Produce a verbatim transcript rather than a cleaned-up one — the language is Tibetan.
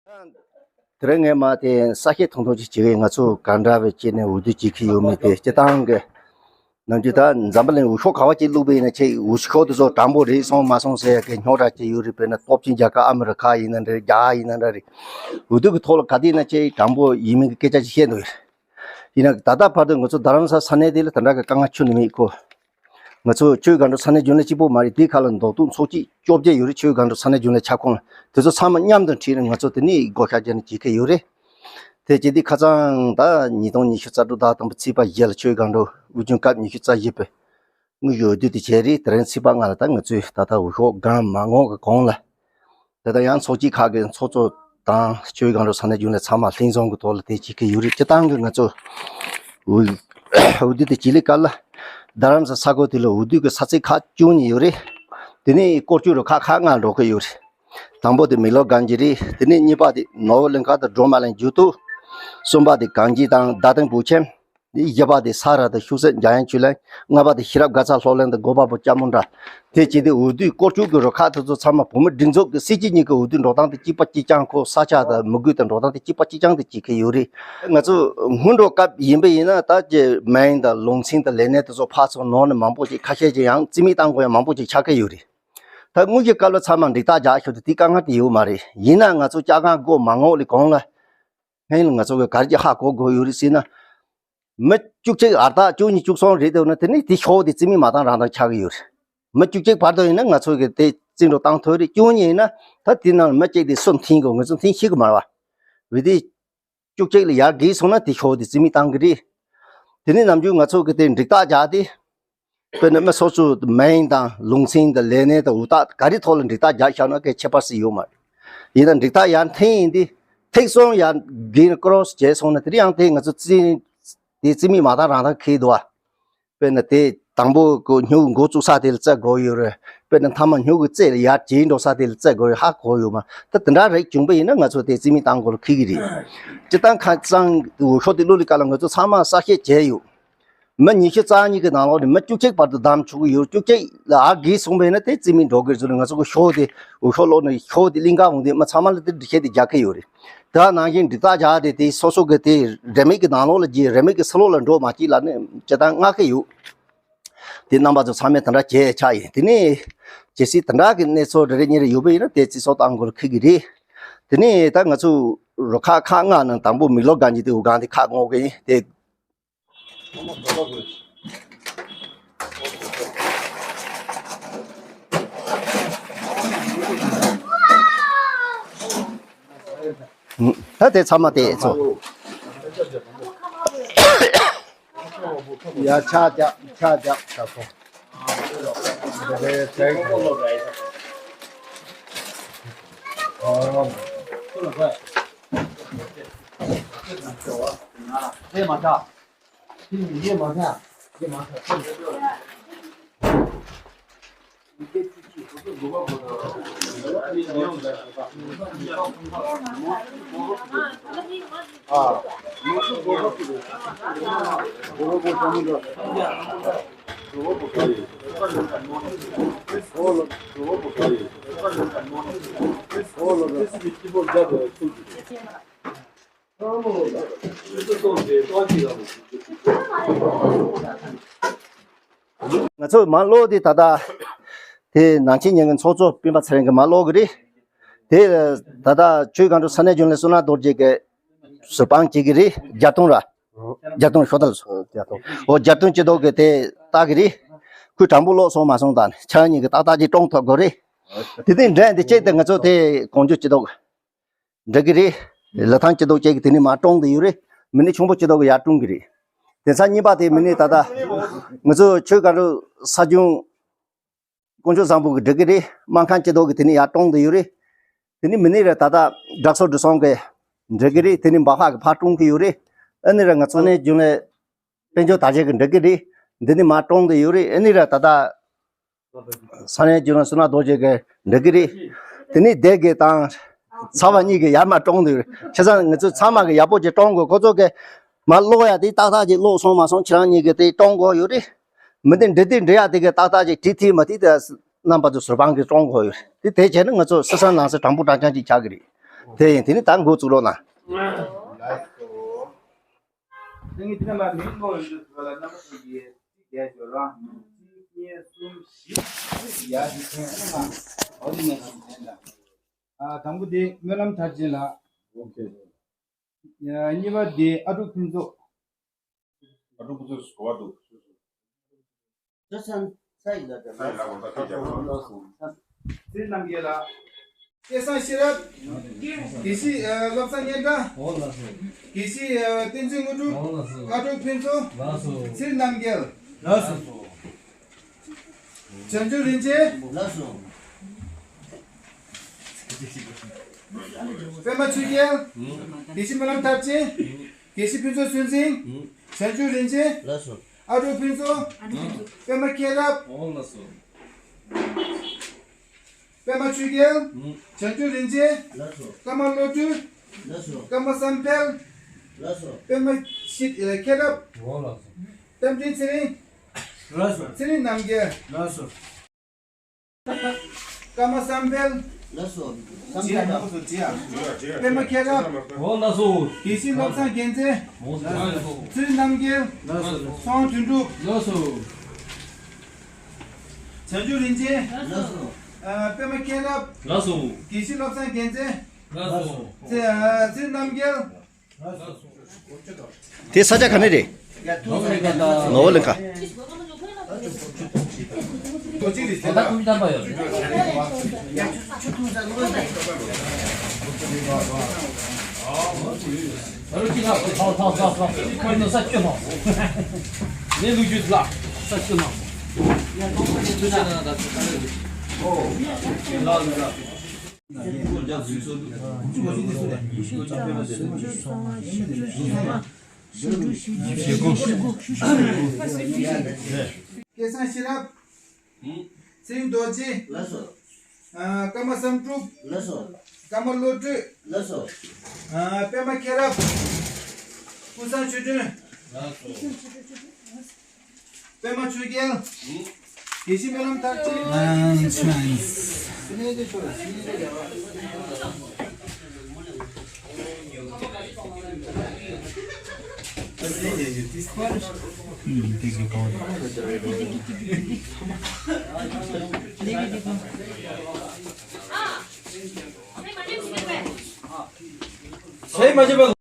དེ་རིང་ངས་མ་དེ་གསལ་བཤད་ཐུང་ཐུང་ཅིག་བྱེད་ཀྱི་ཡིན། ང་ཚོ་ག་འདྲ་བའི་སྐྱེས་ནས་འོས་བསྡུ་བྱེད་ཀྱི་ཡོད་མེད་དེ་སྤྱི་བཏང་གི་ནམ་རྒྱུན་ད་འཛམ་བུ་གླིང་འོས་ཤོག་ག་བ་ཅིག་བླུགས་པ་ཡིན་ན་ཆེ་འོས་ཤོག་དེ་ཚོ་དྲང་པོ་རེད་སོང་མ་སོང་ཟེར་ཡ་གི་རྙོག་དྲ་ཅིག་ཡོད་རེད། དཔེར་ན་སྟོབས་ཆེན་རྒྱལ་ཁབ་ཨ་མི་རི་ཁ་ཡིན་ན་འདྲ་རྒྱ་གར་ཡིན་ན་འདྲ་རེད། འོས་བསྡུ་གི་ཐོག་ལ་ག་དུས་ཡིན་ན་ཆེ་དྲང་པོ་ཡིན་མིན་གྱི་སྐད་ཆ་ཅིག་བཤད་འདུག་ཡོད་རེད། ཡིན་ན་ད་ལྟ་བར་དུ་ང་ཚོ་རྡ་རམ་ས་ས་གནས་དེ་ལ་དེ་འདྲ་གི་དཀའ་ངལ་ཁྱོན་ནས་མེད་ཁོ། ང་ཚོ་ཆོས་སྒང་དྲུག་ས་གནས་རྒྱུན་ལས་གཅིག་པོ་མ་རེད། དེའི་ཁ་ལ་མདོ་སྟོད་ཚོགས་སྐྱིད་བཅོ་བརྒྱད་ཡོད་རེད། ཆོས་སྒང་དྲུག་ས་གནས་རྒྱུན་ལས་ཁྱབ་ཁོངས་ལ་དེ་ཚོ་ཚང་མ་མཉམ་དུ་ཁྲིད་ནས་ང་ཚོ་དེ་ནས་བགོ་བཤའ་བརྒྱབ་ནས་བྱེད་ཀྱི་ཡོད་རེད། དེ་བྱེད་དུས་ཁ་སང་ད་ཉིས་སྟོང་ཉི་ཤུ་རྩ་དྲུག་ཟླ་དང་པོ་ཚེས་པ་བཞི་ལ་ཆོས་སྒང་དྲུག་དབུས་རྒྱུན་སྐབས་ཉི་ཤུ་རྩ་བཞི་པའི་དངོས་ཡོད་བསྡུས་དེ་བྱས་རེད། དེ་རིང་ཚེས་པ་ལྔ་ལ་ད་ང་ཚོས་ད་ལྟ་འོས་ཤོག་སྒང་མ་ངོ་གི་གོང་ལ། དེ་དང་ཡང་ཚོགས་སྐྱིད་ཁག་གི་ཚོགས་གཙོ་དང་ཆོས་སྒང་དྲུག་ས་གནས་རྒྱུན་ལས་ཚང་མ་ལྷན་འཛོམས་ཀྱི་ཐོག་ལ་དེ་བྱེད་ཀྱི་ཡོད་རེད། སྤྱི་བཏང་གི་ང་ཚོ་འོས་འོས་བསྡུ་དེ་བྱེད་ལས་ཀ་ལ་རྡ་རམ་ས་ས་ཁུལ་དེ་ལ་འོས་བསྡུ་གི་ས་ཚིགས་ཁག་བཅུ་གཉིས་ཡོད་རེད། དེ་ནས་སྐོར་སྐྱོད་རུ་ཁག་ཁག་ལྔ་འགྲོ་གི་ཡོད་རེད། དང་པོ་དེ་མེག་ལོར་གྷན་ཇི་རེད། དེ་ནས་གཉིས་པ་དེ་ནོར་བུ་གླིང་ཁ་དང་སྒྲོལ་མ་གླིང་རྒྱུད་དུ། གསུམ་པ་དེ་གངས་སྐྱིད་དང་རྡ་སྟེང་བོད་ཁྱིམ། བཞི་པ་དེ་ས་ར་དང་ཤུག་གསེབ་འཇམ་དབྱངས་ཆོས་གླིང་། ལྔ་པ་དེ་ཤེས་རབ་དགའ་ཚལ་ལྷོ་གླིང་དང་སྒོ་བ་པོ་ལྕགས་མོ་འདྲ། དེ་བྱས་ཏེ་འོས་བསྡུའི་སྐོར་སྐྱོད་ཀྱི་རུ་ཁག་དེ་ཚོ་ཚང་མ་བོད་མི་སྒྲིག་འཛུགས་ཀྱི་སྲིད་སྤྱི་གཉིས་ཀྱི་འོས་བསྡུ་འགྲོ་སྟངས་དེ་གཅིག་པ་གཅིག་རྐྱང་ཁོ། ས་ཆ་དང་མི་དགོས་དང་འགྲོ་སྟངས་དེ་གཅིག་པ་གཅིག་རྐྱང་དེ་བྱེད་ཀྱི་ཡོད་རེད། ང་ཚོ་སྔོན་འགྲོ་སྐབས་ཡིན་པ་ཡིན་ན་ད་ཀྱི་མིང་དང་ལུང་ཚན་དང་ལས་གནས་དེ་ཚོ་ཕར་ཚུར་ནོར་ནས་མང་པོ་ཅིག་ཁ་ཤས་ཅིག་ཡང་རྩིས་མེད་བཏང་དགོས་ཡང་མང་པོ་ཅིག་ཆགས་ཀྱི་ཡོད་རེད། ད་དངོས་ཀྱི་སྐབས་ལ་ཚང་མ་འགྲིག་རྟགས་རྒྱག་ཤོག་དེ་དེའི་དཀའ་ངལ་དེ་ཡོད་མ་རེད། ཡིན་ན་ང་ཚོ་སྐྱ་རྐང་སྒོ་མ་ངོ་ལས་གོང་ལ། སྔོན་ལ་ང་ཚོ་གི་ག་རེ་ཧ་གོ་དགོས་ཡོད་རེད་ཟེར་ན། མི་བཅུ་གཅིག་ཨར་ཏག་བཅུ་གཉིས་བཅུ་གསུམ་རེད་འདུག་ན་དེ་ནི་དེ་ཤོག་དེ་རྩིས་མེད་མ་བཏང་རང་བཏང་ཆགས་ཀྱི་ཡོད་རེད། མི་བཅུ་གཅིག་བར་དུ་ཡིན་ན་ང་ཚོ་གི་དེ་རྩིས་འགྲོ་བཏང་ཐུབ་རེད། བཅུ་གཉིས་ཡིན་ན་ད་དེ་ནང་མི་གཅིག་དེ་སུ་འཐེན་དགོས་ང་ཚོ་འཐེན་ཤེས་གི་མ་རེད་བ། བི་དེ་བཅུ་གཅིག་ལ་ཡར་བརྒལ་སོང་ན་དེ་ཤོག་དེ་རྩིས་མེད་བཏང་གི་རེད། དེ་ནི་ནམ་རྒྱུན་ང་ཚོ་གི་དེ་འགྲིག་རྟགས་རྒྱག་དེ། དཔེར་ན་མི་སོ་སོའི་མིང་དང་ལུང་ཚན་དང་ལས་གནས་དང་འོས་རྟགས་ག་རེ་ཐོག་ལ་འགྲིག་རྟགས་རྒྱག་བཞག་ན་གལ་ཁྱད་པར་སུ་ཡོད་མ་རེད། ཡིན་ན་འགྲིག་རྟགས་ཡར་འཐེན་ཡིན་དུས་ཐེག་སོང་ཡར་བརྒལ་ནས་ཀོ་རོ་སི་བྱས་སོང་ན་དེ་རིང་ཡང་དེ་ང་ཚོ་རྩིས་དེ་རྩིས་མེད་མ་བཏང་རང་བཏང་ཁེལ་འདུག་བ། དཔེར་ན་དེ་དང་པོ་གོ་སྨྱུ་གུ་འགོ་བཙུགས་ས་དེ་ལ་བཙལ་དགོས་ཡོད་རེད། དཔེར་ན་མཐའ་མ་སྨྱུ་གུ་རྩེ་ལ་ཡར་བརྒྱལ་འགྲོ་ས་དེ་ལ་བཙལ་དགོས་ཡོད་ཧ་གོ་ཡོད་མ་ད་དེ་འདྲ་རིགས་བྱུང་པ་ཡིན་ན་ང་ཚོ་དེ་རྩིས་མེད་བཏང་དགོས་ལ་ཁེལ་གི་རེད། སྤྱི་བཏང་ཁ་སང་འོས་ཤོག་དེ་བླུགས་ལི་ཀ་ལ་ང་ཚོ་ཚང་མ་གསལ་བཤད་བྱས་ཡོད། མི་ཉི་ཤུ་རྩ་གཉིས་ཀྱི་ནང་ལོགས་ནས་མི་བཅུ་གཅིག་བར་དུ་བདམས་ཆོག་གི་ཡོད། བཅུ་གཅིག་ལ་ཨ་བརྒལ་སོང་བས་ན་དེ་རྩིས་མེད་འགྲོ་གི་རེད་ཟེར་ནས་ང་ཚོ་གི་ཤོག་དེ་འོས་ཤོག་ཀློག་ནས་ཤོག་དེ་གླིང་ག་འོང་དེ་མི་ཚང་མ་ལ་དེ་འདྲི་བཤད་དེ་རྒྱག་གི་ཡོད་རེད། དེ་ནང་བཞིན་འགྲིག་རྟགས་རྒྱག་དེ་དེ་སོ་སོ་གི་དེ་རེ་མིག་གི་ནང་ལོགས་ལ་རྒྱུ་རེ་མིག་གི་ཕྱི་ལོགས་ལ་འགྲོ་མ་སྐྱིད་ལ་ནི་ཇི་ལྟར་མངགས་གི་ཡོད། དེ་རྣམ་པ་ཚོ་ཚང་མས་དེ་འདྲ་བྱས་ཆགས་ཡིན། དེ་ནས་གལ་སྲིད་དེ་འདྲ་གི་གནས་ཚུལ་རེ་རེ་གཉིས་རེ་ཡོད་པ་ཡིན་ན་དེ་རྩིས་སོགས་བཏང་དགོས་ལ་ཁེལ་གི་རེད། དེ་ནས་ད་ང་ཚོ་རུ་ཁག་ཁག་ལྔ་ནང་དང་པོ་མེག་ལོར་གྷན་ཇི་དེ་འོས་སྒང་དེ་ཁག་ངོ་གི་ཡིན་དེ། ད་དེ་ཚང་མ་དེ་ཚོ། ཡ་ཆ་རྒྱབ་ཆ་རྒྱབ་ཆ་ཚོ། དེ་མ་ཆགས། ང་ཚོ་མར་ཀློག་དེ་ད་ལྟ་དེ་ནང་ཆེན་ཉིན་གྱི་ཚོགས་གཙོ་སྤེན་པ་ཚེ་རིང་གིས་མར་ཀློག་གི་རེད། དེ་ད་ལྟ་ཆོས་སྒང་དྲུག་ས་གནས་རྒྱུན་ལས་བསོད་ནམས་རྡོ་རྗེ་གིས་ཟུར་དཔང་བྱེད་ཀྱི་རེད། རྒྱ་སྟོང་ར། རྒྱ་སྟོང་ཤོ་ཐལ་སོ་རྒྱ་སྟོང་། འོ་རྒྱ་སྟོང་སྤྱི་ཚོགས་ཀྱི་དེ་ལྟ་གི་རེད། ཁོས་དྲང་པོ་ཀློག་སོང་མ་སོང་དང་ཁྱེད་གཉིས་ཀྱིས་ཏག་ཏག་ཅིག་བཀྲོངས་ཐུབ་དགོས་རེད། དེ་དེ་འདྲ་འདི་བྱས་ཏེ་ང་ཚོ་དེ་གོང་ཇོ་སྤྱི་ཚོགས་འགྲིག་གི་རེད། ལི་ཐང་སྤྱི་ཚོགས་བཅས་ཀྱི་དེ་ནས་མར་བཀྲོངས་བསྡད་ཡོད་རེད། མི་ནི་ཆུང་པོ་སྤྱི་ཚོགས་ཀྱི་ཡར་བཀྲོངས་གི་རེད། དེང་སང་གཉིས་པ་དེ་མི་ནི་ད་ལྟ་ང་ཚོ་ཆོས་སྒང་དྲུག་ས་ཆུང་དཀོན་མཆོག་བཟང་པོ་གི་འགྲིག་གི་རེད། སྨར་ཁམས་སྤྱི་ཚོགས་ཀྱི་དེ་ནས་ཡར་བཀྲོངས་བསྡད་ཡོད་རེད། དེ་ནི་མི་ནི་རེད་ད་ལྟ་བྲག་སོ་འབྲི་སོང་གི་འགྲིག་གི་རེད། དེ་ནི་འབའ་ཕག་གི་ཕར་བཀྲོངས་གི་ཡོད་རེད། ཨ་ནི་ར་ང་ཚོ་ནས་རྒྱུན་ལས་དཔལ་འབྱོར་དར་རྒྱས་ཀྱི་འགྲིག་གི་རེད། འདི་ནི་མར་བཀྲོངས་བསྡད་ཡོད་རེད། ཨ་ནི་ར་ད་ལྟ་ས་གནས་རྒྱུན་ལས་བསོད་ནམས་རྡོ་རྗེ་གིས་འགྲིག་གི་རེད། དེ་ནི་སྡེ་དགེ་དང་ཚ་བ་གཉིས་ཀྱིས་ཡར་མར་བཀྲོངས་འདུག་བྱས་ཙང་ང་ཚོས་ཚང་མ་གིས་ཡག་པོ་ཅིག་བཀྲོངས་དགོས། ཁོ་ཚོ་གིས་མར་ཀློག་ཡ་དེ་ཏག་ཏག་ཅིག་ཀློག་སོང་མ་སོང་ཁྱེད་རང་གཉིས་ཀྱིས་དེ་བཀྲོངས་དགོས་ཡོད་རེད། མི་དེ་འབྲི་དེ་འབྲི་ཡ་དེ་གིས་ཏག་ཏག་ཅིག་བྲིས་ཐིག་མ་ཐིག་དེ་རྣམ་པ་ཚོ་ཟུར་དཔང་གིས་བཀྲོངས་དགོས་ཡོད་རེད། དེ་དེ་བྱས་ན་ང་ཚོ་སི་སན་ལང་སི་དྲང་པོ་དྲང་རྐྱང་ཅིག་ཆགས་ཀྱི་རེད། དེ་ཡིན། དེ་ནི་ད་འགོ་བཙུགས་རོགས་གནང་། ལགས་སོ། ད་ངས་དེ་ནས་མར་མིང་ཀློག་ཡོང་དུས་ཙམ་པ་ལ་རྣམ་པ་ཚོ་གིས་གཅིག་བརྒྱད་ཅོ་རང་། གཅིག་གཉིས་གསུམ་བཞི། ཡ་དེ་ཁྱེད་ཨ་ནི་ང་འོ་དེ་ནས་ཞིག་བྱས་ན། ཨ་དང་པོ་དེ་སྨོན་ལམ་མཐར་ཕྱིན་ལགས། ཨོ་ཁེ། ཡ་གཉིས་པ་དེ་ཨ་ཀྲུག་ཕུན་ཚོགས། ཨ་ཀྲུག་ཕུན་ཚོགས་གོ་བ་འདུག་ད་ཚན་ཚ་ཡི་ལ་ཚ་ཡི་ལ་གོ་ད་ཁ་ཅག་ཚེ་རིང་རྣམ་རྒྱལ་ལགས། སྐལ་བཟང་ཤེས་རབ། དགེ་བཤེས་ཨ་བློ་བཟང་སྙན་གྲགས། འོ་ལགས་སོ། དགེ་བཤེས་ཨ་བསྟན་འཛིན་དངོས་གྲུབ། འོ་ལགས་སོ། ཨ་ཀྲུག་ཕུན་ཚོགས། ལགས་སོ། ཚེ་རིང་རྣམ་རྒྱལ། ལགས་སོ། བྱང་ཆུབ་རིན་ཆེན། ལགས་སོ། པདྨ་ཆོས་རྒྱལ། དགེ་བཤེས་སྨོན་ལམ་མཐར་ཕྱིན། དགེ་བཤེས་ཕུན་ཚོགས་ཚུལ་འཛིན། བྱང་ཆུབ་རིན་ཆེན། ལགས་སོ། ཨ་ཀྲུག་ཕུན་ཚོགས། པདྨ་མཁྱེན་རབ། འོ་ལགས་སོ། པདྨ་ཆོས་རྒྱལ། བྱང་ཆུབ་རིན་ཆེན། ལགས་སོ། ཀརྨ་བློ་གྲོས། ལགས་སོ། ཀརྨ་བསམ་འཕེལ། ལགས་སོ། པདྨ་ཤི་ཨ་མཁྱེན་རབ། འོ་ལགས་སོ། རྟ་མགྲིན་ཚེ་རིང་། ལགས་སོ། ཚེ་རིང་རྣམ་རྒྱལ། ལགས་སོ། ཀརྨ་བསམ་འཕེལ། ལགས་སོ། བསམ་འཕེལ་ལགས། པདྨ་མཁྱེན་རབ། འོ་ལགས་སོ། དགེ་བཤེས་བློ་བཟང་རྒྱལ་མཚན། འོ་ལགས་སོ། ཚེ་རིང་རྣམ་རྒྱལ། ལགས་སོ། ཚེ་དབང་དོན་གྲུབ། ལགས་སོ། བྱང་ཆུབ་རིན་ཆེན། ལགས་སོ། ཨ་པདྨ་མཁྱེན་རབ། ལགས་སོ། དགེ་བཤེས་བློ་བཟང་རྒྱལ་མཚན། ལགས་སོ། ཚེ་ཨ་ཚེ་རིང་རྣམ་རྒྱལ། དེ་ས་ཆ་ག་ནས་རེད། ནོར་ལེན་ཁ། སྐལ་བཟང་ཤེས་རབ། ཚེ་རིང་རྡོ་རྗེ། ལགས་སོ། ཨ་ཀརྨ་བསམ་གྲུབ། ལགས་སོ། ཀརྨ་བློ་གྲོས། ལགས་སོ། ཨ་པདྨ་མཁྱེན་རབ། ཀུན་བཟང་ཆོས་སྒྲོན། ལགས་སོ། པདྨ་ཆོས་རྒྱལ། དགེ་བཤེས་སྨོན་ལམ་མཐར་ཕྱིན། ཨང་ཆོས།